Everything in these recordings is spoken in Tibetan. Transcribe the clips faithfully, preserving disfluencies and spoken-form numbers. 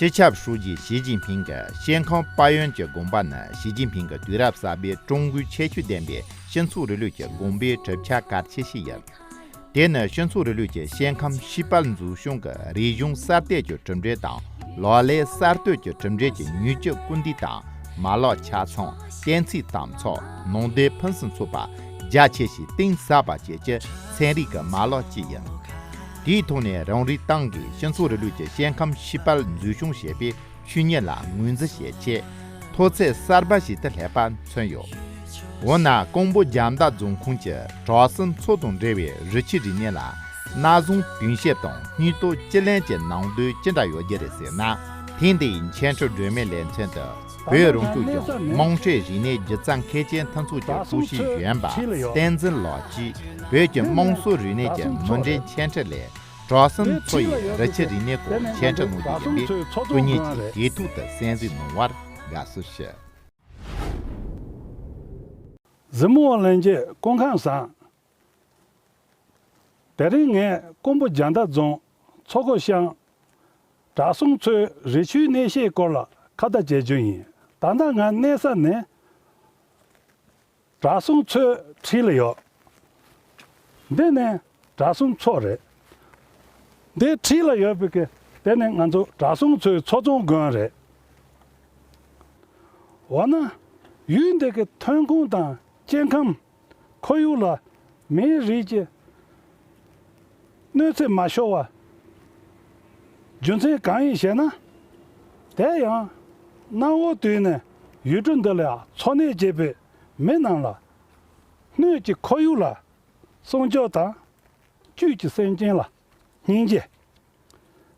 སྤྱི་ཁྱབ་ཧྲུའུ་ཅི་ཞི་ཅིན་ཕིང་གི་ཞིན་ཁམ་པ་ཡོན་གྱི་དགོངས་པ་ནི་ཞི་ཅིན་ཕིང་གི་དུས་རབས་གསར་པའི་ཀྲུང་གོའི་ཁྱད་ཆོས་ལྡན་པའི་སྤྱི་ཚོགས་རིང་ལུགས་ཀྱི་དགོངས་པའི་གྲུབ་ཆ་གལ་ཆེ་ཞིག་ཡིན། དེ་ནི་སྤྱི་ཚོགས་རིང་ལུགས་ཀྱི་ཞིན་ཁམ་ཤེས་དཔལ་འཛུགས་སྐྱོང་གི་རིག་གཞུང་གསར་གཏོད་ཀྱི་གྲུབ་འབྲས་དང་ལག་ལེན་གསར་གཏོད་ཀྱི་གྲུབ་འབྲས་ཀྱི་མྱུར་སྐྱོབ་སྐུལ་འདེད་དང་མ་ལག་ཆ་ཚང་། གཏན་ཚིགས་དམ་ཚགས། ནང་དོན་ཕུན་སུམ་ཚོགས་པ། རྒྱ་ཆེ་ཞིང་གཏིང་ཟབ་པ་བཅས་ཀྱི་ཚན་རིག་གི་མ་ལག་ཅིག་ཡིན། དེའི་ཐོག་ནས་རང་རེའི་ཏང་གིས་སྤྱི་ཚོགས་རིང་ལུགས་ཀྱི་སྐྱེ་ཁམས་ཤེས་དཔལ་འཛུགས་སྐྱོང་བྱེད་པའི་ཆོས་ཉིད་ལ་ངོས་འཛིན་བྱེད་ཆེད་མཐོ་ཚད་གསར་པ་ཞིག་ཏུ་སླེབས་པ་མཚོན་ཡོད། འོ་ན་ཀོང་པོ་རྒྱ་མདའ་རྫོང་ཁོངས་ཀྱི་བྲག་གསུམ་མཚོ་དང་འབྲེལ་བའི་རི་ཆུའི་རིག་གནས་ལ་གནའ་བཟུང་དུས་ཞིབ་དང་སྙིང་སྟོབས་སྤྱི་ལེན་གྱི་ནང་དོན་ཅི་འདྲ་ཡོད་རྒྱུ་རེད་ཟེར་ན། ཐེངས་འདིའི་འཆད་ཁྲིད་སྒྲོན་མེའི་ལེ་ཚན་དུ་བོད་རང་སྐྱོང་ལྗོངས་དམངས་ཁྲོད་རིག་གནས་སྒྱུ་རྩལ་མཁས་ཅན་མཐུན་ཚོགས་ཀྱི་ཀྲུའུ་ཞི་གཞོན་པ་བསྟན་འཛིན་ལགས་ཀྱིས་བོད་ཀྱི་དམངས་སྲོལ་རིག་གནས་ཀྱི་མུ་འབྲེལ་འཆད་ཁྲིད་ལས་བྲག་གསུམ་མཚོ་ཡི་རི་ཆུ་རིག་གནས་སྐོར་འཆད་ཁྲིད་གནང་རྒྱུ་ཡིན་པས་སྐུ་ཉིད་ཀྱིས་དུས་ཐོག་ཏུ་གསན་གཟིགས་གནང་བར་དགའ་བསུ་ཞུ། གཟིགས་མོ་བ་ལྷན་རྒྱས་སྐུ་ཁམས་བཟང་། དེ་རིང་ངས་ཀོང་པོ་རྒྱ་མདའ་རྫོང་མཚོ་སྒོ་ཤང་བྲག་གསུམ་མཚོའི་རི་ཆུའི་གནས་བཤད་སྐོར་ལ་ཁ་བརྡ་བྱེད་རྒྱུ་ཡིན། ད་ལྟ་ང་གནས་ས་ནི་བྲག་གསུམ་མཚོའི་འཁྲིས་ལ་ཡོད། འདི་ནི་བྲག་གསུམ་མཚོ་རེད། འདིའི་འཁྲིས་ལ་ཡོད་པའི་གི་དེ་ནི་ང་ཚོ་བྲག་གསུམ་མཚོའི་མཚོ་བཙོང་དགོན་རེད། འོ་ན་ཡུལ་འདི་གི་ཐོན་ཁུངས་དང་སྐྱེ་ཁམས་ཁོར་ཡུག་ལ་མིའི་རིགས་ཀྱི་གནོད་འཚེ་མ་ཤོར་བ་རྒྱུ་མཚན་གང་ཡིན་ཞེ་ན། དེ་ཡང་གནའ་བོའི་དུས་ནས་ཡུལ་གྲུ་འདི་ལ་འཚོ་གནས་བྱེད་པའི་མི་རྣམས་ལ་སྣོད་ཀྱི་ཁོར་ཡུག་ལ་སྲུང་སྐྱོབ་དང་། བཅུད་ཀྱི་སེམས་ཅན་ལ་སྙིང་རྗེ།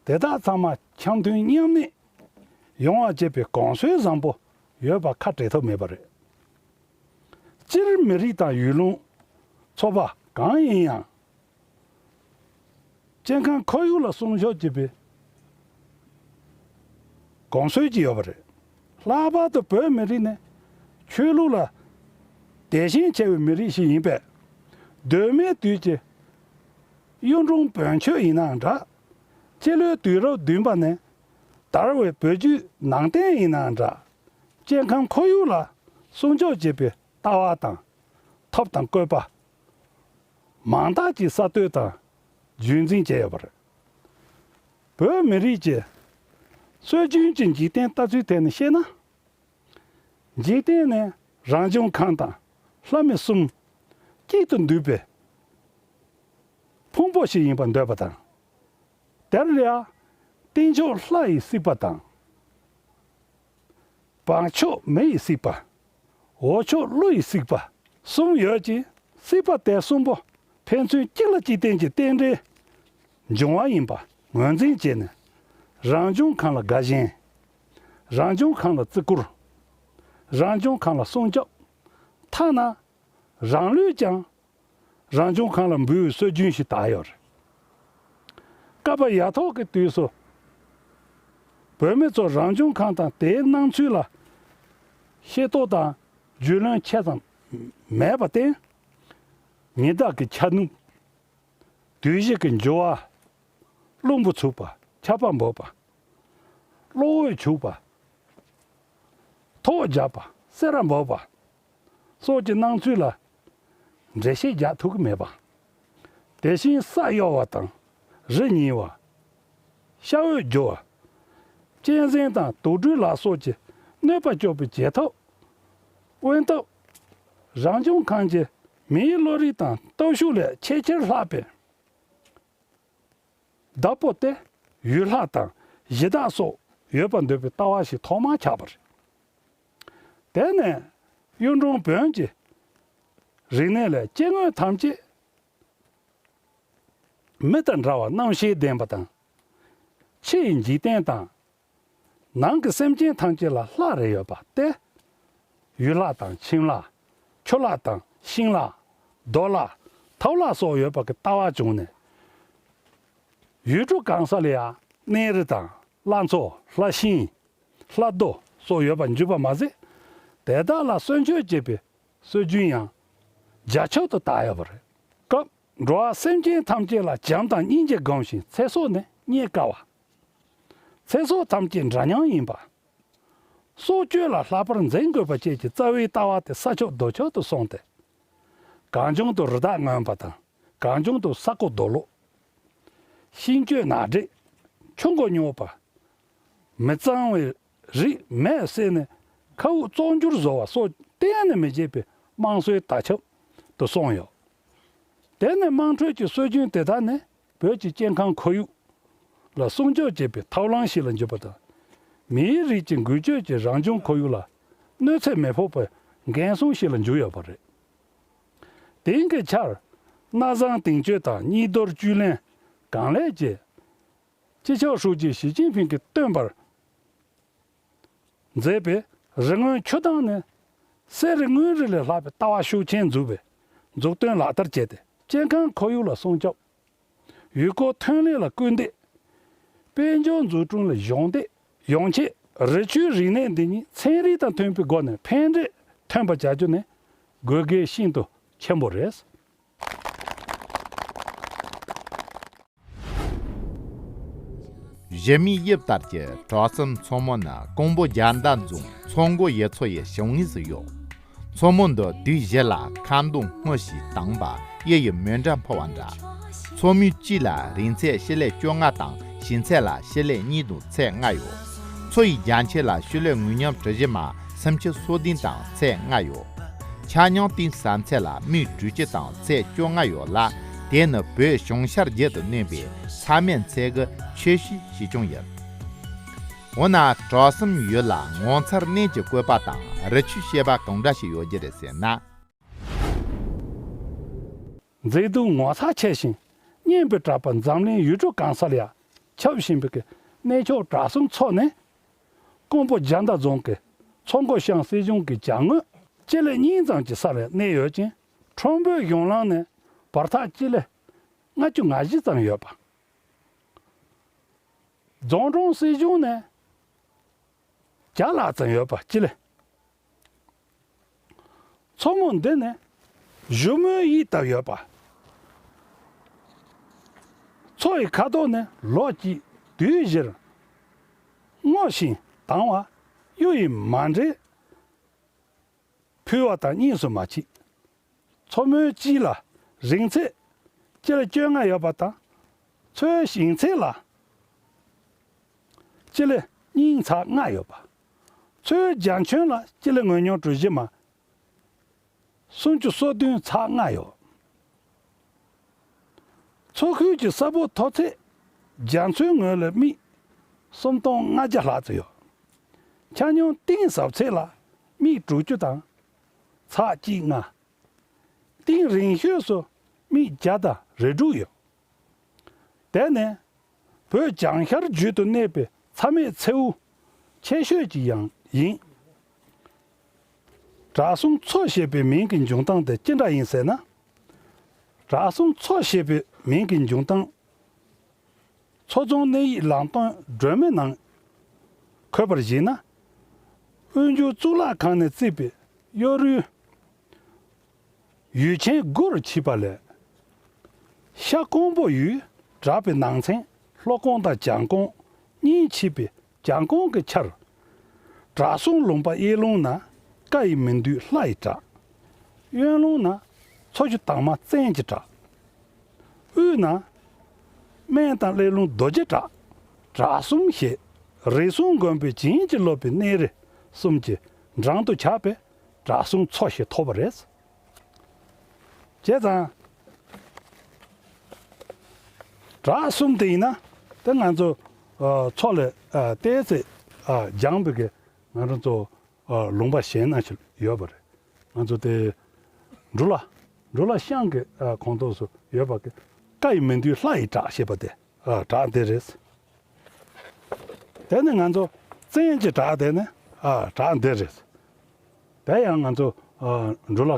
དེ་དག་ཚང་མ་འཆམ་མཐུན་མཉམ་གནས་ཡོང་བ་བྱེད་པའི་གོམས་སྲོལ་བཟང་པོ་ཡོད་པ་ཁ་བྲལ་ཐབས་མེད་པ་རེད། སྤྱིར་མི་རིགས་དང་ཡུལ་ལུང་ཚོ་པ་གང་ཡིན་ཡང་སྐྱེ་ཁམས་ཁོར་ཡུག་ལ་སྲུང་སྐྱོབ་བྱེད་པའི་གོམས་སྲོལ་ཅིག་ཡོད་པ་རེད། ལྷག་པར་དུ་བོད་མི་རིགས་ནི་ཆོས་ལུགས་ལ་དད་ཞེན་ཆེ་བའི་མི་རིགས་ཤིག་ཡིན་པས། གདོད་མའི་དུས་ཀྱི་གཡུང་དྲུང་བོན་ཆོས་ཡིན་ནའང་འདྲ། སྤྱི་ལོའི་དུས་རབས་བདུན་པ་ནས་དར་བའི་བོད་བརྒྱུད་ནང་བསྟན་ཡིན་ནའང་འདྲ། སྐྱེ་ཁམས་ཁོར་ཡུག་ལ་སྲུང་སྐྱོབ་བྱེད་པའི་ལྟ་བ་དང་ཐབས་དང་བཀོད་པ་མང་དག་ཅིག་གསར་གཏོད་དང་རྒྱུན་འཛིན་བྱས་ཡོད་པ་རེད། བོད་མི་རིགས་ཀྱི་སྲོལ་རྒྱུན་གྱི་འཇིག་རྟེན་ལྟ་ཚུལ་ཐད་ནས་བཤད་ན། འཇིག་རྟེན་ནི་རང་བྱུང་ཁམས་དང་ལྷ་མི་གསུམ་གཅིག་ཏུ་འདུས་པའི་ཕུང་པོ་ཞིག་ཡིན་པར་འདོད་པ་དང་། དེར་ཡང་སྟེང་ཕྱོགས་ལྷ་ཡིས་བརྩིགས་པ་དང་། བར་ཕྱོགས་མེ་ཡིས་བརྩིགས་པ། འོག་ཕྱོགས་ཀླུ་ཡིས་བརྩིགས་པ་གསུམ་ཡོད་ཅིང་། བརྩིགས་པ་དེ་གསུམ་པོ་ཕན་ཚུན་གཅིག་ལ་གཅིག་བརྟེན་གྱི་རྟེན་འབྲེལ་འབྱུང་བ་ཡིན་པ་ངོས་འཛིན་བྱས་ནས། རང་བྱུང་ཁམས་ལ་དགའ་ཞེན། རང་བྱུང་ཁམས་ལ་བརྩི་བཀུར། རང་བྱུང་ཁམས་ལ་སྲུང་སྐྱོབ། ཐ་ན་རང་ལུས་ཀྱང་རང་བྱུང་ཁམས་ལ་འབུལ་བའི་སྲོལ་རྒྱུན་ཞིག་དར་ཡོད་རེད། བསྐལ་པ་ཡ་ཐོག་གི་དུས་སུ་བོད་མི་ཚོ་རང་བྱུང་ཁམས་དང་དེའི་སྣང་ཚུལ་ལ་ཤེས་རྟོགས་དང་རྒྱུས་ལོན་ཆེ་ཙམ་མེད་པར་བརྟེན། ཉི་ཟླ་གི་འཁྱག་སྣུམ། དུས་བཞི་གི་འགྱུར་བ། རླུང་བུ་འཚུབ་པ། ཆར་པ་འབབ་པ། གློག་འོད་འཁྱུག་པ། ཐོག་རྒྱག་པ། སེར་བ་འབབ་པ་སོགས་ཀྱི་སྣང་ཚུལ་ལ་འགྲེལ་བཤད་རྒྱག་ཐུབ་ཀྱི་མེད་པ། དེ་བཞིན་ས་གཡོ་བ་དང་རི་ཉིལ་བ། ཤ་འོད་རྒྱུ་བ། གཅན་གཟན་དང་དུག་སྦྲུལ་ལ་སོགས་ཀྱི་གནོད་པ་སྐྱོབ་པའི་བྱེད་ཐབས། དབེན་ཐབས། རང་བྱུང་ཁམས་ཀྱི་མིའི་བློ་རིག་དང་སྟོབས་ཤུགས་ལས་ཆེས་ཆེར་ལྷག་པའི་བདག་པོ་སྟེ། ཡུལ་ལྷ་དང་གཞི་བདག་སོགས་ཡོད་པར་འདོད་པའི་ལྟ་བ་ཞིག་ཐོག་མར་ཆགས་པ་རེད། དེ་ནས་གཡུང་དྲུང་བོན་གྱི་རིག་གནས་ལས་སྐྱེ་དངོས་ཐམས་ཅད་མི་དང་འདྲ་བར་རྣམ་ཤེས་ལྡན་པ་དང་། ཕྱི་ཡི་འཇིག་རྟེན་དང་། ནང་གི་སེམས་ཅན་ཐམས་ཅད་ལ་ལྷ་རེ་ཡོད་པ་སྟེ། ཡུལ་ལྷ་དང་ཁྱིམ་ལྷ། ཆུ་ལྷ་དང་ཤིང་ལྷ། རྡོ་ལྷ། ཐབ་ལྷ་སོགས་ཡོད་པ་གི་ལྟ་བ་བྱུང་ནས། ཡུལ་གྲུ་གང་ས་ལ་ཡང་གནས་རི་དང་ལྷ་མཚོ། ལྷ་ཤིང་། ལྷ་རྡོ་སོགས་ཡོད་པར་གྱུར་པ་མ་ཟད། དེ་དག་ལ་གསོལ་མཆོད་བྱེད་པའི་སྲོལ་རྒྱུན་ཡང་རྒྱ་ཁྱབ་ཏུ་དར་ཡོད་པ་རེད། སྐབས་འགྲོ་བ་སེམས་ཅན་ཐམས་ཅད་ལ་བྱམས་དང་སྙིང་རྗེ་སྒོམ་ཞིང་ཚེ་སྲོག་ནི་རྙེད་དཀའ་བ། ཚེ་སྲོག་ཐམས་ཅད་འདྲ་མཉམ་ཡིན་པ། སྲོག་གཅོད་ལ་ལྷག་པར་འཛིན་དགོས་པ་བཅས་ཀྱི་རྩ་བའི་ལྟ་བ་དེ་ས་ཕྱོགས་རྡོ་ཕྱོགས་སུ་སོང་སྟེ། གང་བྱུང་དུ་རི་དྭགས་རྔོན་པ་དང་གང་བྱུང་དུ་ས་རྐོ་རྡོ་སློག་ཤིང་གཅོད་ནགས་འདྲེག་ཆུ་མགོ་སྨྱོ་བ། མི་གཙང་བའི་རིགས་མེར་བསྲེགས་ནས་མཁའ་དབུགས་བཙོག་འགྱུར་བཟོ་བ་སོགས་གཏན་ནས་མི་བྱེད་པའི་དམངས་སྲོལ་དར་ཁྱབ་ཏུ་སོང་ཡོད། དེ་ནི་དམངས་ཁྲོད་ཀྱི་སྲོལ་རྒྱུན་དེ་དག་ནི་བོད་ཀྱི་སྐྱེ་ཁམས་ཁོར་ཡུག་ལ་སྲུང་སྐྱོབ་བྱེད་པའི་ཐབས་ལམ་ཞིག་ལ་གྱུར་པ་དང་། མིའི་རིགས་ཀྱི་འགུལ་སྐྱོད་ཀྱིས་རང་བྱུང་ཁོར་ཡུག་ལ་གནོད་འཚེ་མི་ཕོག་པའི་འགན་སྲུང་ཞིག་ལ་གྱུར་ཡོད་པ་རེད། དེང་གི་ཆར་གནའ་བཟང་དེང་སྤྱོད་དང་གཉིས་དོར་བཅུད་ལེན་གང་ལེགས་ཀྱིས། སྤྱི་ཁྱབ་ཧྲུའུ་ཅི་ཞི་ཅིན་ཕིང་གིས་བཏོན་པར་མཛད་པའི་རི་སྔོན་ཆུ་དྭངས་ནི་གསེར་རི་དངུལ་རི་ལས་ལྷག་པའི་ལྟ་བ་ཤུགས་ཆེན་འཛུགས་པའི་མཛུབ་སྟོན་ལག་བསྟར་བྱས་ཏེ། སྐྱེ་ཁམས་ཁོར་ཡུག་ལ་སྲུང་སྐྱོབ། ཡུལ་སྐོར་ཐོན་ལས་ལ་སྐུལ་འདེད། དཔལ་འབྱོར་འཛུགས་སྐྲུན་ལ་གཞོགས་འདེགས་ཡོང་ཆེད། རི་ཆུའི་རིག་གནས་འདི་ཉིད་ཚན་རིག་དང་མཐུན་པའི་སྒོ་ནས་ཕན་འབྲས་ཐོན་པ་བྱ་རྒྱུ་ནི་དགོས་གལ་ཤིན་ཏུ་ཆེན་པོ་རེད། གཞི་མེད་དབྱིབས་ལྟར་གྱི་བྲག་གསུམ་མཚོ་མོ་ནི་ཀོང་པོ་རྒྱལ་ཟླ་རྫོང་མཚོ་མགོ་ཡུལ་ཚོ་ཡི་བྱང་ངོས་སུ་ཡོད། མཚོ་མོ་འདི་དུས་བཞི་ལ་ཁ་འདོན་སྔོ་ཞིང་དྭངས་པ་གཡུ་ཡི་མོའི་སྒྲ་འཕོ་བ་འདྲ། མཚོ་མོའི་དཀྱིལ་ལ་རིང་ཚད་སྤྱི་ལེ་བཅོ་ལྔ་དང་ཞེང་ཚད་ལ་སྤྱི་ལེ་གཉིས་དང་ཚད་ལྔ་ཡོད། མཚོ་ཡི་རྒྱ་ཁྱོན་ལ་སྤྱི་ལེ་ངོས་སྙོམས་གྲུ་བཞི་མ་སུམ་ཅུ་སོ་བདུན་དང་ཚད་ལྔ་ཡོད། ཆ་སྙོམས་གཏིང་ཟབ་ཚད་ལ་མིག་དྲུག་ཅུ་དང་ཚད་བཅོ་ལྔ་ཡོད་ལ། དེ་ནི་བོད་བྱང་ཤར་རྒྱུད་དུ་གནས་པའི་ས་མིག་ཚལ་གྱི་ཆོས་སྤྱིའི་གཞི་ཁྱོན་ཡིན། འོ་ན་བྲག་གསུམ་ཡུལ་ལ་ངོ་མཚར་གནས་ཀྱི་བཀོད་པ་དང་རི་ཆུའི་བྱེད་པ་གང་འདྲ་ཞིག་ཡོད་རྒྱུ་རེད་ཟེར་ན། མཛེས་སྡུག་ངོ་མཚར་ཆེ་ཞིང་སྙན་པའི་གྲགས་པ་འཛམ་གླིང་ཡུལ་གྲུ་གང་ས་ལ་ཡང་ཁྱབ་བཞིན་པའི་གནས་མཆོག་བྲག་གསུམ་མཚོ་ནི། ཀོང་པོ་རྒྱ་མདའ་རྫོང་གི་མཚོ་མགོ་ཤང་སྲིད་གཞུང་གི་བྱང་ངོས་སྤྱི་ལེ་གཉིས་ཙམ་གྱི་ས་ལ་གནས་ཡོད་ཅིང་། ཁྲོན་བོད་གཞུང་ལམ་ནས་བར་ཐག་སྤྱི་ལེ་ལྔ་བཅུ་ང་བཞི་ཙམ་ཡོད་པ། རྫོང་གྲོང་སྲིད་གཞུང་ནས་བརྒྱ་ལྷག་ཙམ་ཡོད་པ་སྤྱི་ལེ། མཚོ་མོ་འདི་ནི་གཞུ་མོའི་དབྱིབས་ལྟར་ཡོད་པ། མཚོ་ཡི་ཁ་དོག་ནི་ལོ་གཅིག་དུས་བཞིར་སྔོ་ཞིང་དྭངས་པ། གཡུ་ཡི་མ་འདྲེས་ཕུལ་བ་དང་གཉིས་སུ་མ་མཆིས། མཚོ་མོའི་དཀྱིལ་ལ་རིང་ཚད་སྤྱི་ལེ་བཅོ་ལྔ་ཡོད་པ་དང་། མཚོའི་ཞེང་ཚད་ལ་སྤྱི་ལེ་གཉིས་ཚེག་ལྔ་ཡོད་པ། མཚོའི་རྒྱ་ཁྱོན་ལ་སྤྱི་ལེ་ངོས་སྙོམས་གྲུ་བཞི་མ་སུམ་ཅུ་སོ་བདུན་ཚེག་ལྔ་ཡོད། མཚོ་ཁུལ་གྱི་ས་བབ་མཐོ་ཚད་རྒྱ་མཚོའི་ངོས་ལས་མིག་སུམ་སྟོང་ལྔ་བརྒྱ་ལྷག་ཙམ་ཡོད། ཆ་སྙོམས་གཏིང་ཟབ་ཚད་ལ་མིག་དྲུག་ཅུ་དང་ཚེག་གཅིག་ལྔ། གཏིང་རིང་ཤོས་སུ་མིག་བརྒྱ་དང་རེ་དྲུག་ཡོད། དེ་ནི་བོད་བྱང་ཤར་རྒྱུད་དུ་གནས་པའི་ཚྭ་མེད་མཚེའུ་ཆེ་ཤོས་ཀྱི་ཡང་ཡིན། བྲག་གསུམ་མཚོ་ཞེས་པའི་མིང་གི་འབྱུང་སྟངས་དེ་ཅི་འདྲ་ཡིན་ཟེར་ན། བྲག་གསུམ་མཚོ་ཞེས་པའི་མིང་གི་འབྱུང་སྟངས། མཚོ་རྫོང་གནས་ཡིག་ལམ་སྟོན་སྒྲོན་མེ་ནང་འཁོད་པར་གཞིགས་ན། དབོན་སྒྱུར་གཙུག་ལག་ཁང་ནས་བརྩིས་པའི་གཡོ་རུའི་ཡུལ་ཆེན་དགུ་རུ་མཆིས་པ་ལས། ཤར་ཀོང་པོ་ཡུལ་བྲག་པའི་ནང་ཚན་ལྷོ་ཀོང་དང་བྱང་ཀོང་གཉིས་མཆིས་པའི་བྱང་ཀོང་གི་ཆར། བྲག་གསུམ་ལུང་པ་གཡས་ལུང་ན་ཀ་ཡི་མིག་མདུན་ལྷ་ཡི་བྲག་གཡོན་ལུང་ན་མཚོ་ཆུ་དྭངས་མ་བཙན་གྱི་བྲག་དབུས་ན་སྨན་དང་སླེ་ལུང་རྡོ་རྗེ་བྲག་བྲག་གསུམ་ཞེས་རིགས་གསུམ་མགོན་པོས་བྱིན་གྱིས་རློབ་པའི་གནས་རི་གསུམ་གྱི་འགྲམ་དུ་ཆགས་པས་བྲག་གསུམ་མཚོ་ཞེས་ཐོགས་པ་རེད། བྱས་ཙང་། བྲག་གསུམ་དེ་ཡིན་ན་དེ་ང་ཚོ་ཨ་མཚོ་ལས་ཨ་ཏོག་ཙམ་ཨ་རྒྱང་པའི་གི་ང་རང་ཚོ་ཨ་ལུང་པ་གཞན་ནང་ཞིག་ཡོད་པ་རེད། ང་ཚོ་དེ་འབྲུ་ལ་འབྲུ་ལ་ཤང་གི་ཨ་ཁོངས་གཏོགས་སུ་ཡོད་པ་གི་ཀ་ཡི་མིག་མདུན་ལྷ་ཡི་བྲག་ཞེས་པ་དེ་ཨ་བྲག་འདི་རེད། དེ་ནི་ང་ཚོ་བཙན་གྱི་བྲག་དེ་ནི་ཨ་བྲག་འདི་རེད། དེ་ཡང་ང་ཚོ་ཨ་འབྲུ་ལ་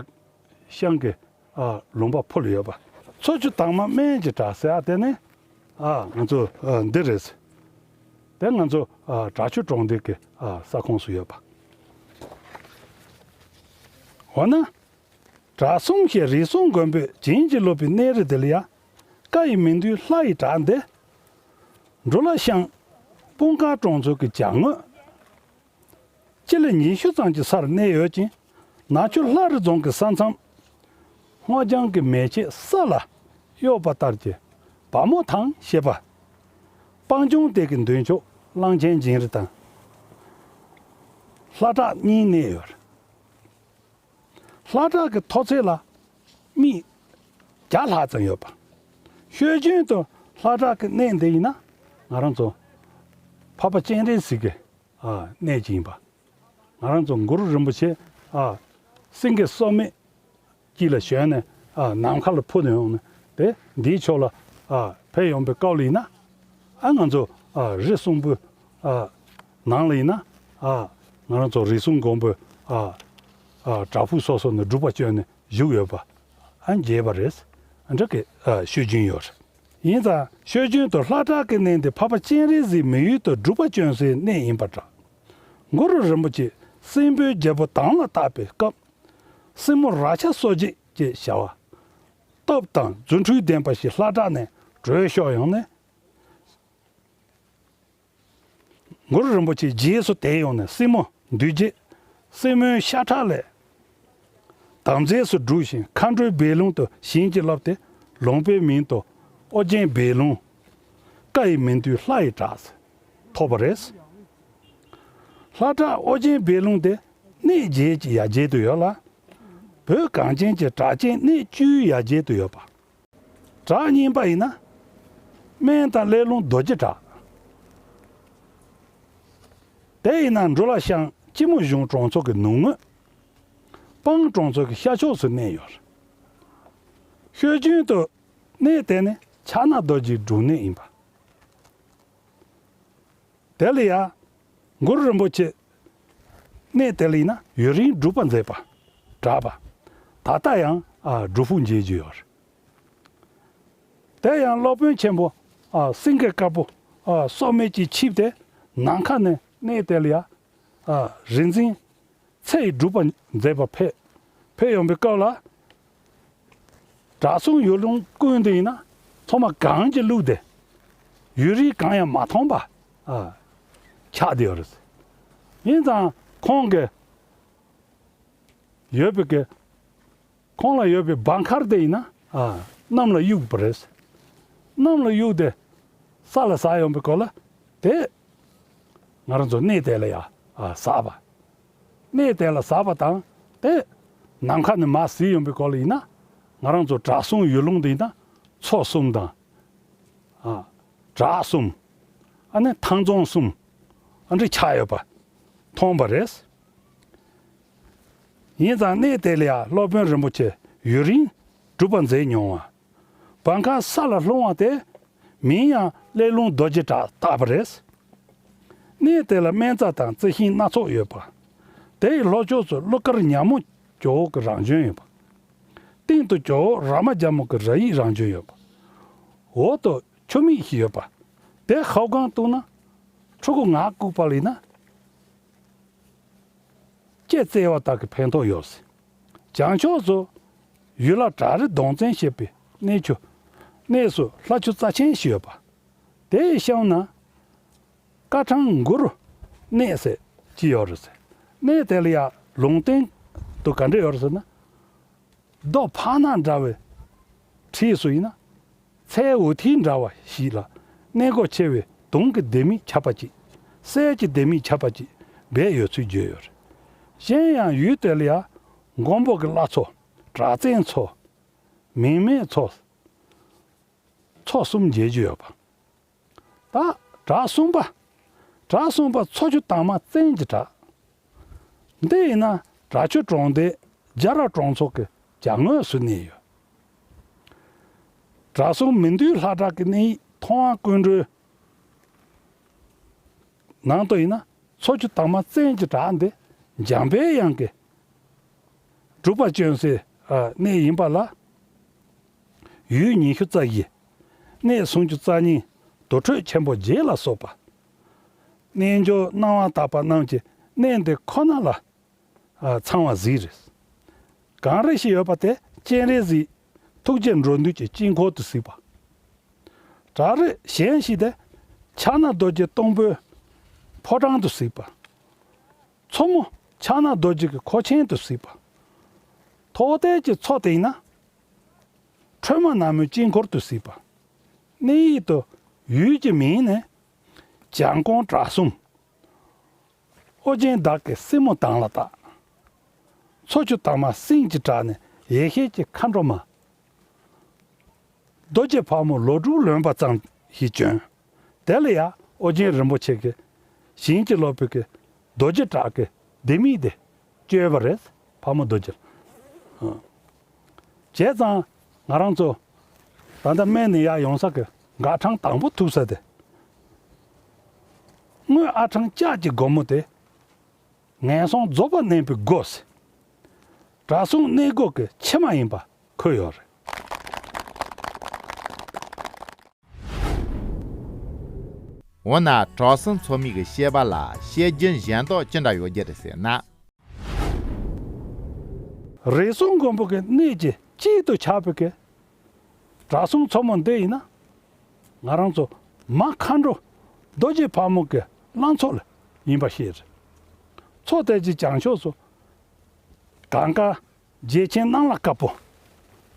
ཤང་གི་ཨ་ལུང་པ་ཕུ་ལ་ཡོད་པ། མཚོ་ཆུ་དྭངས་མ་སྨན་གྱི་བྲག་ཟེར་ཡ་དེ་ནི་ཨ་ང་ཚོ་ཨ་འདི་རེད། དེ་ང་ཚོ་ཨ་བྲག་ཆུ་གྲོང་སྡེ་གི་ཨ་ས་ཁོངས་སུ་ཡོད་པ། འོ་ན། བྲག་གསུམ་ཞེས་རིགས་གསུམ་མགོན་པོས་བྱིན་གྱིས་རློབ་པའི་གནས་རི་དེ་ལ་ཡང་ཀ་ཡི་མིག་མདུན་ལྷ་ཡི་བྲག་འདི། འབྲུ་ལ་ཤང་ སྤུངས་དཀར་གྲོང་ཚོ་གི་བྱང་ངོས་སྤྱི་ལེ་ཉི་ཤུ་ཙམ་གྱི་སར་གནས་ཡོད་ཅིང་། ནག་ཆུ་ལྷ་རི་རྫོང་གི་ས་མཚམས་སྔོ་ལྗང་གི་མེ་ལྕེ་ས་ལ་གཡོབ་པ་ལྟར་གྱི་བ་མོ་ཐང་ཞེས་པ། སྤང་ལྗོངས་དེ་གི་མདུན་ཕྱོགས་གླང་ཆེན་སྦྱིན་རི་དང་ལྷ་བྲག་གཉིས་གནས་ཡོད། ལྷ་བྲག་གི་མཐོ་ཚད་ལ་མིག་བརྒྱ་ལྷག་ཙམ་ཡོད་པ། ཤོད་རྒྱུན་དུ་ལྷ་བྲག་གི་གནས་འདི་ཡིན་ན་ང་རང་ཚོ་འཕགས་པ་སྤྱན་རས་གཟིགས་ཀྱི་ཨ་གནས་ཅིག་ཡིན་པ། ང་རང་ཚོ་གུ་རུ་རིན་པོ་ཆེ་ཨ་སེང་གེ་གསོལ་མེ་དཀྱིལ་ལ་བཞོན་ནས་ཨ་ནམ་མཁའ་ལ་འཕུར་ནས་ཡོང་ནས་དེ་འདིའི་ཕྱོགས་ལ་ཨ་ཕེབས་ཡོང་པའི་སྐབས་ལ་ཡིན་ན། ཨ་ང་ཚོ་ཨ་རི་གསུམ་པོའི་ཨ་ནང་ལ་ཡིན་ན་ཨ་ང་རང་ཚོ་རིགས་གསུམ་མགོན་པོའི་ཨ་ཨ་བྲག་ཕུག་སོ་སོ་ནས་སྒྲུབ་པ་བསྐྱོན་ནས་བཞུགས་ཡོད་པ་ཨ་མཇལ་བ་རེད། ཨ་འདྲ་གི་ཨ་ཤོད་རྒྱུན་ཡོད་རེད། ཡིན་ཙང་ཤོད་རྒྱུན་དུ་ལྷ་བྲག་གི་གནས་འདི་འཕགས་པ་སྤྱན་རས་གཟིགས་མི་ཡུལ་དུ་སྒྲུབ་པ་བསྐྱོན་སའི་གནས་ཡིན་པ་འདྲ། གུ་རུ་རིན་པོ་ཆེ་སྲིན་པོའི་རྒྱལ་པོ་དམ་ལ་བཏགས་པའི་སྐབས། སྲིན་མོ་རཀྵ་གསོ་བྱེད་ཅེས་བྱ་བ། སྟོབས་དང་རྫུ་འཕྲུལ་ལྡན་པ་ཞིག་ལྷ་བྲག་ནས་བྲོས་ཤོར་ཡོང་ནས། གུ་རུ་རིན་པོ་ཆེའི་རྗེས་སུ་དེད་ཡོང་ནས་སྲིན་མོ་འདུལ་རྗེས། སྲིན་མོའི་ཤ་ཁྲག་ལས་དམ་རྫས་སུ་བསྒྲུབས་ཤིང་མཁའ་འགྲོའི་སྦས་ལུང་དུ་བྱིན་གྱིས་བརླབས་ཏེ། ལུང་པའི་མིང་དུ་ཨོ་རྒྱན་སྦས་ལུང་། བཀའ་ཡི་མིང་བསྡུས་ལྷ་ཡི་བྲག་ཟེར་ཐོབ་པ་རེད། ལྷ་བྲག་ཨོ་རྒྱན་སྦས་ལུང་དེ་གནས་བརྒྱད་ཀྱི་ཡ་གྱལ་དུ་ཡོད་ལ། བོད་གངས་ཅན་གྱི་གྲགས་ཅན་གནས་བཅུའི་ཡ་གྱལ་དུ་ཡོད་པ། བྲག་རྙིང་པ་ཡིན་ན་སྨན་དང་སླེ་ལུང་རྡོ་རྗེ་བྲག། དེ་ཡིན་ན་འབྲུག་ལ་ཤང་སྤྱི་མོ་གཞུང་གྲོང་ཚོ་གི་ནུབ་ངོས་སྤང་གྲོང་ཚོ་གི་ཤར་ཕྱོགས་སུ་གནས་ཡོད། ཤོད་རྒྱུན་དུ་གནས་དེ་ནི་ཕྱག་ན་རྡོ་རྗེའི་སྒྲུབ་གནས་ཡིན་པ། དེ་ལ་ཡང་གུ་རུ་རིན་པོ་ཆེ་གནས་དེ་ལ་ཡིན་ན་ཡུན་རིང་སྒྲུབ་པ་མཛད་པ་གྲགས་པ། ད་ལྟ་ཡང་ཨ་སྒྲུབ་ཕུག་མཇལ་རྒྱུ་ཡོད་རེད། དེ་ཡང་སློབ་དཔོན་ཆེན་པོ་ཨ་སེང་གེ་དཀར་པོ་ཨ་གསོལ་མེ་གྱིས་ཆིབས་ཏེ་ནམ་མཁའ་ནས་གནས་དེ་ལ་ཡང་ཨ་རིག་འཛིན་ཚེ་ཡི་སྒྲུབ་པ་མཛད་པ་ཕེབས་ཕེབས་ཡོང་པའི་སྐབས་ལ། བྲག་གསུམ་ཡུལ་ལུང་ཀུན་ཏུ་ཡིན་ན་ཚང་མ་གངས་ཀྱིས་བླུགས་ཏེ་ཡུན་རིང་གང་ཡང་མ་མཐོང་པ་ཨ་ཆགས་བསྡད་ཡོད་རེད། ཡིན་ཙང་ཁོང་གི་ཡོད་པའི་གི་ཁོང་ལ་ཡོད་པའི་སྦ་མཁར་དེ་ཡིན་ན་ཨ་གནམ་ལ་གཡུགས་པ་རེད། གནམ་ལ་གཡུགས་ཏེ་ས་ལ་ཟགས་ཡོང་པའི་སྐོར་ལ་དེ་ང་རང་ཚོ་གནས་དེ་ལ་ཡ་ཨ་ཟགས་པ། གནས་དེ་ལ་ཟགས་པ་དང་དེ་ནམ་མཁའ་ནས་མར་གཟིགས་ཡོང་པའི་སྐོར་ལ་ཡིན་ན་ང་རང་ཚོ་བྲག་གསུམ་ཡུལ་ལུང་དེ་ཡིན་ན་མཚོ་གསུམ་དང་ཨ་བྲག་གསུམ། ཨ་ནི་ཐང་རྫོང་གསུམ་ཨ་འདྲ་ཆགས་ཡོད་པ་མཐོང་པ་རེད། ཡིན་ཙང་གནས་དེ་ལ་ཡང་སློབ་དཔོན་རིན་པོ་ཆེ་ཡུན་རིང་སྒྲུབ་པ་མཛད་མྱོང་བ། སྦ་མཁར་ས་ལ་ལྷུང་བ་དེ་མིང་ཡང་སླེ་ལུང་རྡོ་རྗེ་བྲག་བཏགས་པ་རེད། གནས་དེ་ལ་སྨན་རྩྭ་དང་རྩི་ཤིང་སྣ་ཚོགས་ཡོད་པ། དེ་ཡི་ལྷོ་ཕྱོགས་སུ་ཀླུ་དཀར་ཉ་མོ་ཇོ་བོ་གི་རང་བྱོན་ཡོད་པ། སྟེང་དུ་ཇོ་བོ་རཱ་མ་རྒྱལ་མོ་གི་རཱ་ཡིག་རང་བྱོན་ཡོད་པ། འོག་ཏུ་ཆུ་མིག་ཞིག་ཡོད་པ། དེ་ཧབ་གང་བཏུངས་ན་ཕྲུ་གུ་ངར་ལྐུགས་པ་ལ་ཡིན་ན། ལྕེ་བཙལ་བ་དག་གི་ཕན་ཐོགས་ཡོད། བྱང་ཕྱོགས་སུ་ཡུལ་ལྷ་བྲག་རི་གདོང་བཙན་ཞེས་པའི་གནས་ཆུ་གནས་སུ་ལྷ་ཆུ་རྩ་ཆེན་ཞིག་ཡོད་པ། དེའི་གཤམ་ན་ཀ་ཁྲང་གུ་རུ་གནས་ཟེར་ཅིག་ཡོད་རེད། གནས་དེ་ལ་ཡང་ལུང་བསྟན་དུ་ག་འདྲ་ཡོད་རེད་ཟེར་ན། རྡོ་ཕག་ནག་འདྲ་བའི་འཁྲིས་སུ་ཡིན་ན། ཚལ་འུ་ཐིག་འདྲ་བ་ཞིག་ལ་གནས་སྒོ་ཕྱེ་བའི་དུང་གི་ལྡེ་མིག་ཁྱབ་པ་གཅིག་གསེར་གྱི་ལྡེ་མིག་ཁྱབ་པ་གཅིག་སྦས་ཡོད་ཚུལ་བརྗོད་ཡོད་རེད། གཞན་ཡང་ཡུལ་དེ་ལ་ཡང་མགོན་པོ་གི་བླ་མཚོ། གྲགས་བཙན་མཚོ། མིང་མེད་མཚོ། མཚོ་གསུམ་མཇལ་རྒྱུ་ཡོད་པ། ད་བྲག་གསུམ་པ། བྲག་གསུམ་པ་མཚོ་ཆུ་དྭངས་མ་བཙན་གྱི་བྲག་འདི་ཡིན་ན་བྲག་ཆུ་གྲོང་རྡལ་རྒྱ་ར་གྲོང་ཚོ་གི་བྱང་ངོས་སུ་གནས་ཡོད། བྲག་གསུམ་མི་འདུས་ལྷ་བྲག་གི་གནས་ཡིག་མཐོང་བ་ཀུན་གྲོལ་ནང་དུ་ཡིན་ན་མཚོ་ཆུ་དྭངས་མ་བཙན་གྱི་བྲག་འདི་འཇམ་པའི་དབྱངས་ཀྱི་སྒྲུབ་པ་བསྐྱོན་སའི་གནས་ཡིན་པ་ལ། ཡུལ་ཉི་ཤུ་རྩ་བཞི། གནས་སུམ་ཅུ་རྩ་གཉིས། དུར་ཁྲོད་ཆེན་པོ་བརྒྱད་ལ་སོགས་པ། རྣལ་འབྱོར་སྣང་བ་དག་པ་རྣམས་ཀྱིས་གནས་འདི་ཁོ་ན་ལ་ཚང་བ་གཟིགས་རེད། གངས་རི་ཞིག་ཡོད་པ་དེ་སྤྱན་རས་གཟིགས་ཐུགས་རྗེ་འགྲོ་འདུལ་གྱི་དཀྱིལ་འཁོར་དུ་གཟིགས་པ། བྲག་རི་གཞན་ཞིག་དེ་ཕྱག་ན་རྡོ་རྗེ་སྟོང་པོའི་ ཕོ་བྲང་དུ་གཟིགས་པ། མཚོ་མོ་ཕྱག་ན་རྡོ་རྗེ་གི་མཁོ་ཆེན་དུ་གཟིགས་པ། ཐོག་མཐའ་གི་མཚོ་དེ་ཡིན་ན་ཁྲོས་མ་ནག་མོའི་དཀྱིལ་འཁོར་དུ་གཟིགས་པ། གནས་ཡིག་ཏུ་ཡུལ་གྱི་མིང་ནི་བྱམས་སྐོང་དྲག་སྲུང་། ཨོ་རྒྱན་བདག་གི་སྲས་མོ་དང་ལ་བཏགས། མཚོ་ཆུ་དྭངས་མ་སེང་གེ་བྲག་ནས་ཡེ་ཤེས་ཀྱི་མཁའ་འགྲོ་མ། རྡོ་རྗེ་ཕག་མོ་ལོ་དྲུག་ལོན་པ་ཙམ་ཞིག་བྱོན། དེ་ལ་ཡང་ཨོ་རྒྱན་རིན་པོ་ཆེ་གིས་བྱིན་གྱིས་རློབས་པའི་གི་རྡོ་རྗེ་བྲག་གི་ལྡེ་མིག་དེ་བཅོས་པ་རེད། ཕག་མོ་རྡོ་རྗེ། ཨ། བྱས་ཙང་ང་རང་ཚོ་ད་ལྟ་སྨད་ནས་ཡར་ཡོང་ས་གི་འགག་འཕྲང་དང་པོ་ཐུག་ས་དེ། སྔོན་ཨ་འཕྲང་ལྕགས་ཀྱི་སྒོ་མོ་དེ། ངན་སོང་རྫོགས་པ་གནས་པའི་སྒོ་ཟེར། དྲག་སྲུང་གནས་སྒོ་གི་ཕྱི་མ་ཡིན་པ་འཁོད་ཡོད་རེད། འོ་ན་དྲག་སྲུང་མཚོ་མོ་གི་བཤད་པ་ལ་བཤད་རྒྱུན་གཞན་དག་ཅི་འདྲ་ཡོད་རྒྱུ་རེད་ཟེར་ན། རེ་ཟུང་མགོན་པོ་གི་གནས་ཀྱི་དཀྱིལ་དུ་ཆགས་པའི་གི་དྲག་སྲུང་མཚོ་མོ་འདི་ཡིན་ན། ང་རང་ཚོ་མ་མཁའ་འགྲོ་རྡོ་རྗེ་ཕག་མོ་གི་ལྷ་མཚོ་ལ་ཡིན་པ་ཤེས་རེད། མཚོ་དེ་གི་བྱང་ཕྱོགས་སུ་གངས་དཀར་རྗེ་ཆེན་གནམ་ལ་དཀར་པོ།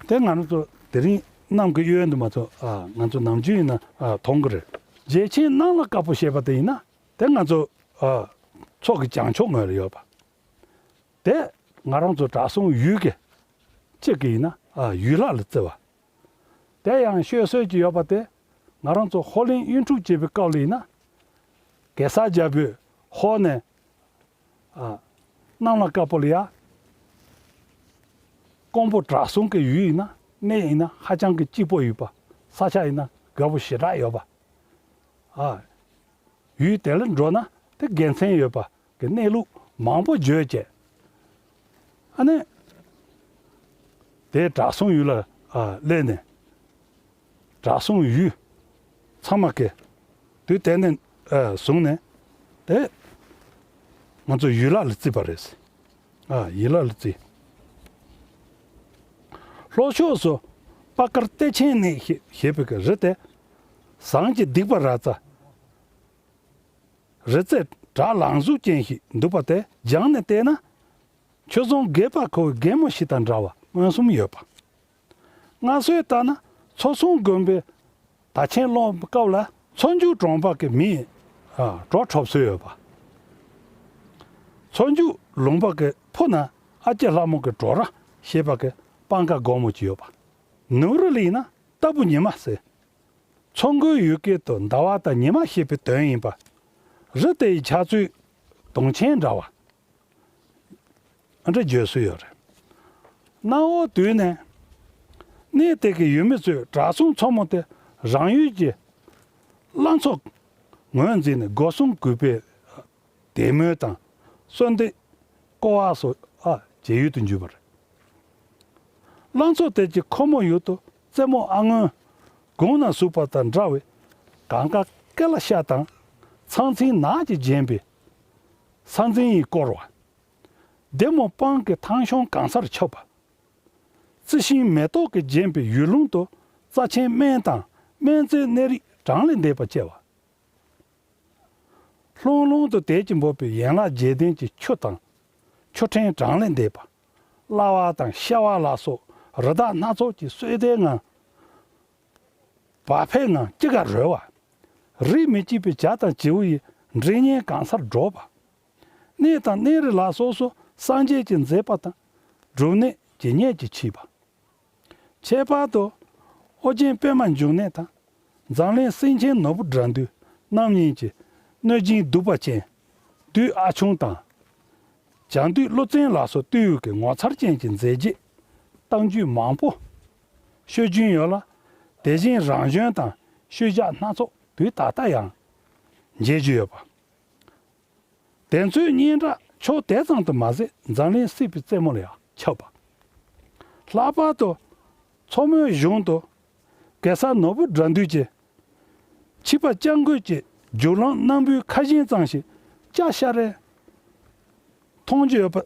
དེ་ང་རང་ཚོ་དེ་རིང་གནམ་གྱི་གཡོན་དུ་མ་ཚོ་ཨ་ང་ཚོ་ནམ་རྒྱུན་ཡིན་ན་ཨ་མཐོང་གི་རེད། རྗེ་ཆེན་གནམ་ལ་དཀར་པོ་ཞེས་པ་དེ་ཡིན་ན་དེ་ང་ཚོ་ཨ་མཚོ་གི་བྱང་ཕྱོགས་ངོས་ལ་ཡོད་པ། དེ་ང་རང་ཚོ་དྲག་སྲུང་ཡུལ་གྱི་གཅིག་གི་ཡིན་ན་ཨ་ཡུལ་ལྷ་ལ་བརྩི་བ། དེ་ཡང་ཤོད་སྲོལ་གྱི་ཡོད་པ་དེ་ང་རང་ཚོ་ཧོར་གླིང་གཡུལ་འཁྲུག་བྱེད་པའི་སྐབས་ལ་ཡིན་ན། གེ་སར་རྒྱལ་པོས་ཧོར་ནས་ཨ་གནམ་ལ་དཀར་པོ་ལ་ཡ་ཀོང་པོ་དྲག་སྲུང་གི་ཡུལ་ཡིན་ན་གནས་ཡིན་ན་ཧ་ཅང་གི་སྐྱིད་པོ་ཡོད་པ། ས་ཆ་ཡིན་ན་རྒད་པོ་ཞེ་དྲག་ཡོད་པ། ཨ། ཡུལ་དེ་ལ་འགྲོ་ན་དེ་དགེ་མཚན་ཡོད་པ་གི་གནས་ལུགས་མང་པོ་བརྗོད་བྱས། ཨ་ནི། དེ་དྲག་སྲུང་ཡུལ་ལ་ཨ་སླེབས་ནས། དྲག་སྲུང་ཡུལ་ཚང་མ་གི་དུས་དེ་ནས་ཨ་བཟུང་ནས་དེ་ང་ཚོ་ཡུལ་ལྷ་ལ་བརྩི་བ་རེད། ཨ་ཡུལ་ལྷ་ལ་བརྩི། ལྷོ་ཕྱོགས་སུ་པ་དཀར་གཏེར་ཆེན་གནས་ཞེས་པའི་གི་རི་དེ་ཟངས་ཀྱི་སྡིག་པ་ར་ཙ། རི་རྩེ་བྲག་ལང་གཟུགས་ཅན་ཞིག་འདུག་པ་དེ་སྦྱངས་ནས་བལྟས་ན། ཆོས་རྫོང་དགེ་བ་ཁོ་བོའི་རྒན་མོ་ཞིག་དང་འདྲ་བ་མངོན་སུམ་ཡོད་པ། སྔར་སྲོལ་ལྟར་ན་མཚོ་སྲུང་དགོན་པའི་དར་ཆེན་སློང་སྐབས་ལ་མཚོ་མཇུག་གྲོང་པ་གི་མིས་ཨ་བྲོ་འཁྲབ་སྲོལ་ཡོད་པ། མཚོ་མཇུག་ལུང་པ་གི་ཕུ་ན་ཨ་ཀྱེ་ལྷ་མོ་གི་བྲོ་ར་ཞེས་པ་གི་སྤང་ཁ་སྒོར་མོ་ཅིག་ཡོད་པ། ནུབ་རི་ལ་ཡིན་ན་རྟ་ཕོ་ཉི་མ་ཟེར། མཚོ་མགོའི་ཡུལ་སྐད་དུ་ཟླ་བ་དང་ཉི་མ་ཞེས་པའི་དོན་ཡིན་པ། རི་དེ་ཡི་ཆགས་ཚུལ་དུང་ཆེན་འདྲ་བ། ཨ་འདྲ་བརྗོད་སྲོལ་ཡོད་རེད། གནའ་བོའི་དུས་ནས། གནས་དེ་གི་ཡུལ་མི་ཚོས་དྲག་སྲུང་མཚོ་མོ་དེ་རང་ཡུལ་གྱི་ལྷ་མཚོ་ངོས་འཛིན་ནས་སྒོ་སྲུང་གུས་པས་དད་མོས་དང་གསོལ་འདེབས་བསྐོར་བ་སོགས་ཨ་བྱེད་ཡུལ་དུ་གྱུར་པ་རེད། ལྷ་མཚོ་དེ་གྱི་ཁོ་མོ་ཡུལ་དུ་རྩེ་མོ་ཨ་སྔོན་དགུང་ན་ཟུག་པ་དང་འདྲ་བའི་གངས་དཀར་ཀེ་ལ་ཤ་དང་ཚང་ཚིང་ནགས་ཀྱིས་བརྒྱན་པའི་ས་འཛིན་ཡིས་བསྐོར་བ། སྡེ་མོ་སྤང་གི་ཐང་གཤོང་གང་སར་ཁྱབ་པ། རྩི་ཤིང་མེ་ཏོག་གིས་བརྒྱན་པའི་ཡུལ་ལུང་དུ་རྩ་ཆེན་སྨན་དང་སྨན་རྩྭའི་གནས་རིགས་གྲངས་ལས་འདས་པ་སྐྱེ་བ། ལྷུང་ལྷུང་དུ་དལ་གྱིས་འབབ་པའི་ཡན་ལག་བརྒྱད་ལྡན་གྱི་ཆུ་དང་། ཆུ་ཕྲན་གྲངས་ལས་འདས་པ། གླ་བ་དང་ཤ་བ་ལ་སོགས་རི་དྭགས་སྣ་ཚོགས་ཀྱི་སོས་དལ་ངང་། བག་ཕེབས་ངང་སྐྱེ་རྒ་རོལ་བ། རིགས་མི་གཅིག་པའི་བྱ་དང་བྱིའུ་ཡི་འདྲེ་སྙན་གང་སར་སྒྲོག་པ། གནས་དང་གནས་རི་ལ་སོགས་སུ་སངས་རྒྱས་ཀྱི་མཛད་པ་དང་སྒྲུབ་གནས་ཇི་སྙེད་ཅིག་མཆིས་པ། ཁྱད་པར་དུ་ཨོ་རྒྱན་པདྨ་འབྱུང་གནས་དང་འཛམ་གླིང་སེང་ཆེན་ནོར་བུ་དགྲ་འདུལ་རྣམ་གཉིས་ཀྱི་གནོད་སྦྱིན་གདུག་པ་ཅན་བདུད་ཨ་ཆུང་དང་། བྱང་བདུད་ཀླུ་བཙན་ལ་སོགས་བཏུལ་ཡུལ་གྱི་ངོ་མཚར་ཅན་གྱི་མཛད་རྗེས་གཏམ་རྒྱུད་མང་པོ་ཤོད་རྒྱུན་ཡོད་ལ། དེ་བཞིན་རང་བྱོན་དང་ཤུལ་བཞག་སྣ་ཚོགས་དུས་ད་ལྟ་ཡང་མཇལ་རྒྱུ་ཡོད་པ། དེ་ཚོའི་སྙན་གྲགས་ཕྱོགས་དེ་ཙམ་དུ་མ་ཟད་འཛམ་གླིང་སྲིད་པའི་རྩེ་མོ་ལ་ཡང་ཁྱབ་པ། ལྷག་པར་དུ་མཚོ་མོའི་གཞུང་དུ་གེ་སར་ནོར་བུ་དགྲ་འདུལ་གྱི་ཆིབས་པ་སྐྱབས་མགོན་གྱི་རྒྱུག་ལམ་སྣམ་བུའི་ཁ་བཞིན་ཙམ་ཞིག་སྐྱ་ཤ་རས་མཐོང་རྒྱུ་ཡོད་པ་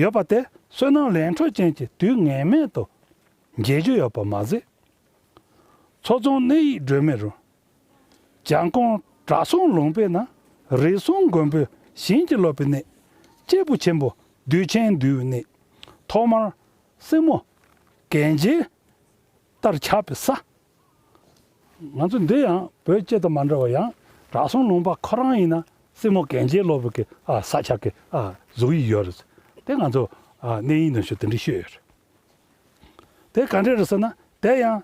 ཡོད་པ་དེ་བསོད་ནམས་ལས་འཕྲོ་ཅན་གྱི་དུས་ངེས་མེད་དུ་མཇལ་རྒྱུ་ཡོད་པ་མ་ཟད། མཚོ་རྫོང་གནས་ཡིག་སྒྲོན་མེ་རུ། བྱམས་སྐོང་དྲག་སྲུང་ལུང་པའི་ནང་ རིགས་གསུམ་མགོན་པོའི་ཞིང་གི་ལོ་པའི་གནས། སྐྱེས་བུ་ཆེན་པོ་གདུལ་ཆེན་འདུལ་བའི་གནས། ཐོག་མར་སྲིན་མོ་གན་རྐྱལ་ལྟར་ཆགས་པའི་ས། ང་ཚོ་འདི་ཡང་བོད་སྤྱི་དང་མ་འདྲ་བ། ཡང་བྲག་གསུམ་ལུང་པ་ཁོ་རང་ཡིན་ན་སྲིན་མོ་གན་རྐྱལ་ལོ་པའི་གི་ཨ་ས་ཆ་གི་ཨ་གཟུགས་དབྱིབས་ཡོད་རེད། དེ་ང་ཚོ་ཨ་གནས་ཡིག་ནང་ཞུ་དེ་འདྲ་ཤོད་ཡོད་རེད། དེ་ག་འདྲ་རེད་ཟེར་ན། དེ་ཡང་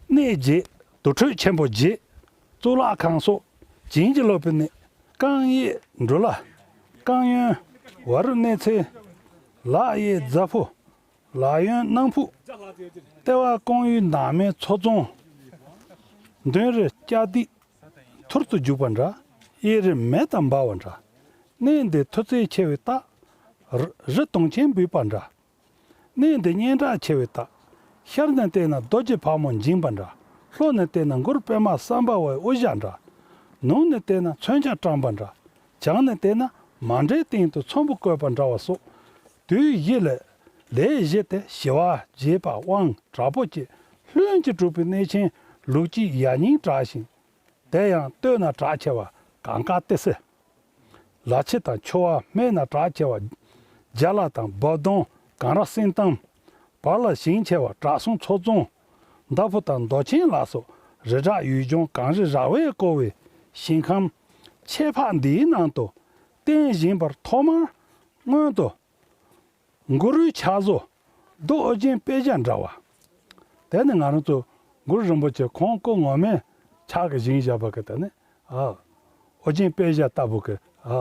གནས་བརྒྱད། དུར་ཁྲོད་ཆེན་པོ་བརྒྱད། གཙུག་ལག་ཁང་སོགས་བྱིན་གྱིས་རློབ་པའི་གནས། རྐང་གཡས་འབྲུ་བླ། རྐང་གཡོན་ཝ་རུ་ཎའི་ཚལ། ལག་གཡས་རྫ་ཕུག། ལག་གཡོན་སྣམ་ཕུག། ལྟེ་བ་སྐོང་ཡུལ་ནགས་མའི་མཚོ་རྫོང་། མདུན་རི་སྐྱ་སྡིག་ཐུར་དུ་རྒྱུག་པ་འདྲ། གཡས་རི་མེ་དང་འབར་བ་འདྲ། གནས་འདི་མཐུ་རྩལ་ཆེ་བའི་རྟགས། རི་རི་དུང་ཆེན་འབུད་པ་འདྲ། གནས་འདི་སྙན་གྲགས་ཆེ་བའི་རྟགས། ཤར་ནས་བལྟས་ན་རྡོ་རྗེ་ཕག་མོ་འགྱིང་བ་འདྲ། ལྷོ་ནས་བལྟས་ན་མགུར་པདྨ་སམ་བྷ་ཝའི་དབུ་ཞྭ་འདྲ། ནུབ་ནས་བལྟས་ན་མཚོན་ཆ་བཀྲམ་པ་འདྲ། བྱང་ནས་བལྟས་ན་མཎྜལ་སྟེང་དུ་ཚོམ་བུ་བཀོད་པ་འདྲ་བ་སོགས། དུས་བཞི་ལས་ལས་བཞི་སྟེ་ཞི་བ་རྒྱས་པ་དབང་དྲག་པོ་བཅས་ལྷུན་གྱིས་གྲུབ་པའི་གནས་ཆེན་ལུགས་གཅིག་ཡ་རྙིང་བྲག་ཤིང་། དེ་ཡང་སྟོད་ན་གྲགས་ཆེ་བ་གངས་དཀར་ཏི་སེ། ལ་ཕྱི་དང་ཆུ་བ། སྨད་ན་གྲགས་ཆེ་བ་རྒྱ་ལ་དང་འབའ་གདོང་གངས་ར་སེང་གཏམ། བར་ལ་ཞིང་ཆེ་བ་བྲག་གསུམ་མཚོ་རྫོང་། མདའ་ཕུ་དང་མདོ་ཆེན་ལ་སོགས་རི་བྲག་ཡུལ་ལྗོངས་གངས་རི་ར་བས་བསྐོར་བའི་ཞིང་ཁམས་ཁྱད་འཕགས་འདིའི་ནང་དུ་རྟེན་བཞེངས་པར་ཐོག་མར་སྔོན་དུ་གུ་རུའི་ཕྱག་བཟོ་རྡོ་ཨོ་རྒྱན་པད་ཞྭ་འདྲ་བ། དེ་ནི་ང་རང་ཚོ་གུ་རུ་རིན་པོ་ཆེ་ཁོང་སྐུ་ངོ་མའི་ཕྱག་གིས་བཞེངས་བཞག་པ་གི་དེ་ནི་ཨ་ཨོ་རྒྱན་པད་ཞྭ་ལྟ་བུ་གི་ཨ་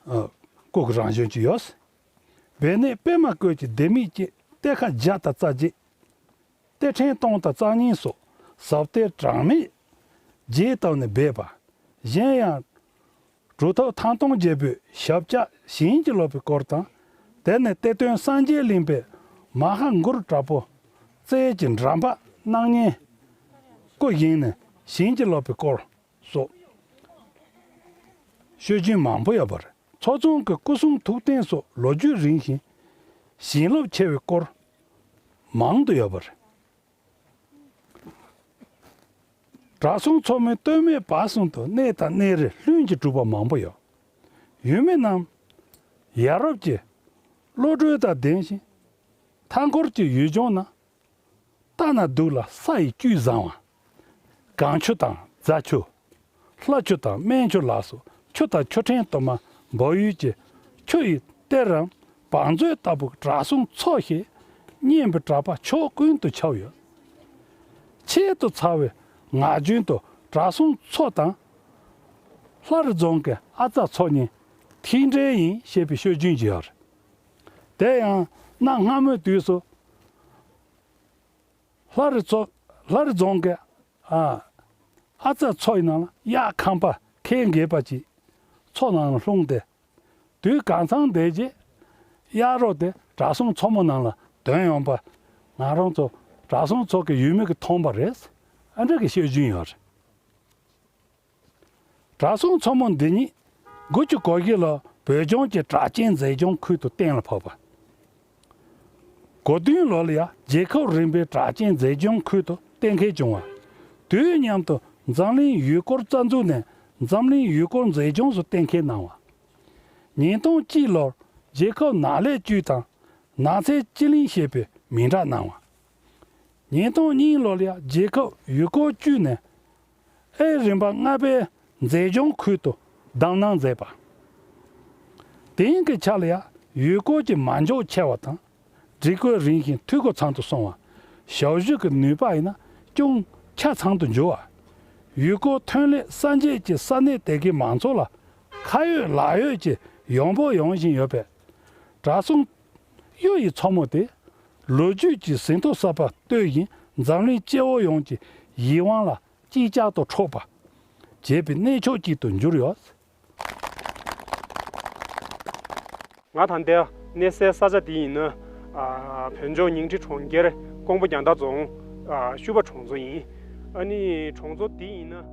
ཨ་སྐུ་གི་རང་བཞིན་ཅིག་ཡོད། སྦས་གནས་པདྨ་བཀོད་ཀྱི་ལྡེ་མིག་བཅས་གཏེར་ཁ་བརྒྱ་དང་རྩ་བརྒྱད། གཏེར་ཕྲན་སྟོང་དང་རྩ་གཉིས་སོགས་ཟབ་གཏེར་གྲངས་མེད་རྒྱས་བཏབ་ནས་སྦས་པ། གཞན་ཡང་གྲུབ་ཐོབ་ཐང་སྟོང་རྒྱལ་པོའི་ཞབས་བཅགས་བྱིན་གྱིས་རློབ་པའི་སྐོར་དང་། དེ་ནས་གཏེར་སྟོན་སངས་རྒྱས་གླིང་པས་མ་ཧཱ་མགུར་དྲག་པོ་རྩལ་གྱི་འགྲམ་པ་སྣང་བརྙན་སྐུ་བཞེངས་ནས་བྱིན་གྱིས་རློབ་པའི་སྐོར་སོགས་ཤོད་རྒྱུན་མང་པོ་ཡོད་པ་རེད། མཚོ་རྫོང་གི་སྐུ་གསུང་ཐུགས་རྟེན་སོགས་ལོ་རྒྱུས་རིང་ཞིང་བྱིན་རླབས་ཆེ་བའི་སྐོར་མང་དུ་ཡོད་པ་རེད། བྲག་གསུམ་མཚོ་མོའི་སྟོད་སྨད་བར་གསུམ་དུ་གནས་དང་གནས་རི་ལྷུན་གྱིས་གྲུབ་པ་མང་པོ་ཡོད། ཡུལ་མི་རྣམས་ཡ་རབས་ཀྱི་བློ་གྲོས་དང་ལྡན་ཞིང་། མཐའ་འཁོར་གྱི་ཡུལ་ལྗོངས་ན། ལྟ་ན་སྡུག་ལ་ས་ཡི་བཅུད་བཟང་བ། གངས་ཆུ་དང་རྫ་ཆུ། ལྷ་ཆུ་དང་སྨན་ཆུ་ལ་སོགས་ཆུ་དང་ཆུ་ཕྲན་དུ་མ་འབབ་ཡུལ་གྱི་ཆུ་ཡི་གཏེར་རམ་བང་མཛོད་ལྟ་བུ་བྲག་གསུམ་མཚོ་ཞེས་སྙན་པའི་གྲགས་པ་ཕྱོགས་ཀུན་ཏུ་ཁྱབ་ཡོད། ཆེད་དུ་ཚར་བའི་ངག་རྒྱུན་དུ་བྲག་གསུམ་མཚོ་དང་། ལྷ་རི་རྫོང་གི་ཨ་ཙ་མཚོ་གཉིས་ཐིག་འབྲེལ་ཡིན་ཞེས་པའི་ཤོད་རྒྱུན་ཞིག་ཡོད་རེད། དེ་ཡང་གནའ་སྔ་མོའི་དུས་སུ། ལྷ་རི་མཚོ། ལྷ་རི་རྫོང་གི་ཨ་ཨ་ཙ་མཚོ་ཡི་ནང་ལ་གཡག་ཁམས་པ་ཁལ་འགེལ་པ་ཅིག་མཚོ་ནང་ལ་ལྷུང་སྟེ། དུས་གང་ཚང་དེ་རྗེས་གཡག་རོ་དེ་བྲག་གསུམ་མཚོ་མོ་ནང་ལ་དོན་ཡོང་པ། ང་རང་ཚོ་བྲག་གསུམ་མཚོ་གི་ཡུལ་མི་གིས་མཐོང་པ་རེད། ཨ་འདྲ་གི་ཤོད་རྒྱུན་ཡོད་རེད། བྲག་གསུམ་མཚོ་མོ་འདི་ཉིད་དགུ་བཅུ་གོ་བཞི་ལོར་བོད་ལྗོངས་ཀྱི་གྲགས་ཅན་མཛེས་ལྗོངས་ཁུལ་དུ་གཏན་ལ་ཕབ་པ། གོ་བདུན་ལོ་ལ་ཡང་རྒྱལ་ཁབ་རིམ་པའི་གྲགས་ཅན་མཛེས་ལྗོངས་ཁུལ་དུ་གཏན་འཁེལ་བྱུང་བ། དུས་མཉམ་དུ་འཛམ་གླིང་ཡུལ་སྐོར་རྩ་འཛུགས་ནས་འཛམ་གླིང་ཡུལ་སྐོར་མཛེས་ལྗོངས་སུ་གཏན་འཁེལ་གནང་བ། ཉིས་སྟོང་གཅིག་ལོར་རྒྱལ་ཁབ་ནགས་ལས་ཅུས་དང་ནགས་ཚལ་སྤྱི་གླིང་ཞེས་པའི་མིང་གྲགས་གནང་བ། ཉིས་སྟོང་གཉིས་ལོར་ཡང་རྒྱལ་ཁབ་ཡུལ་སྐོར་ཅུས་ནས་ཨེ་རིམ་པ་ལྔ་པའི་མཛེས་ལྗོངས་ཁུལ་དུ་བདམས་གནང་མཛད་པ། དེང་གི་ཆ་ལ་ཡང་ཡུལ་སྐོར་གྱི་མ་འཇོག་ཆེ་བ་དང་། སྒྲིག་བཀོད་རིང་ཞིང་འཐུས་སྒོ་ཚང་དུ་སོང་བ། ཞབས་ཞུ་གི་ནུས་པ་ཡིན་ན་ཅུང་ཆ་ཚང་དུ་འགྱུར་བ། ཡུལ་སྐོར་ཐོན་ལས་གསར་འབྱེད་ཀྱིས་ས་གནས་དེ་གའི་མང་ཚོགས་ལ་ཁ་ཡོད་ལག་ཡོད་ཀྱི་ཡོང་འབབ་ཡོང་བཞིན་ཡོད་པས། བྲག་གསུམ་གཡུ་ཡི་མཚོ་མོ་དེ་ལོ་རྒྱུས་ཀྱི་ཟིན་ཐོ་གསར་པ་བཏོད་བཞིན་འཛམ་གླིང་སྐྱེ་བོ་ཡོངས་ཀྱི་ཡིད་དབང་ལ་ཅིག་ཅར་དུ་འཕྲོག་པ་བྱེད་པའི་གནས་མཆོག་ཅིག་ཏུ་གྱུར་ཡོད། ང་ད་ལྟའི་གནས་སའི་ས་ཆ་འདི་ཡིན་ན། ཨ། བོད་ལྗོངས་ཉིང་ཁྲི་གྲོང་ཁྱེར་ཀོང་པོ་རྒྱང་བསྒྲགས་རྫོང་། ཨ། ཤུ་པ་གྲོང་ཚོ་ཡིན། ཨ་ནི་གྲོང་ཚོ་འདི་ཡིན་ན།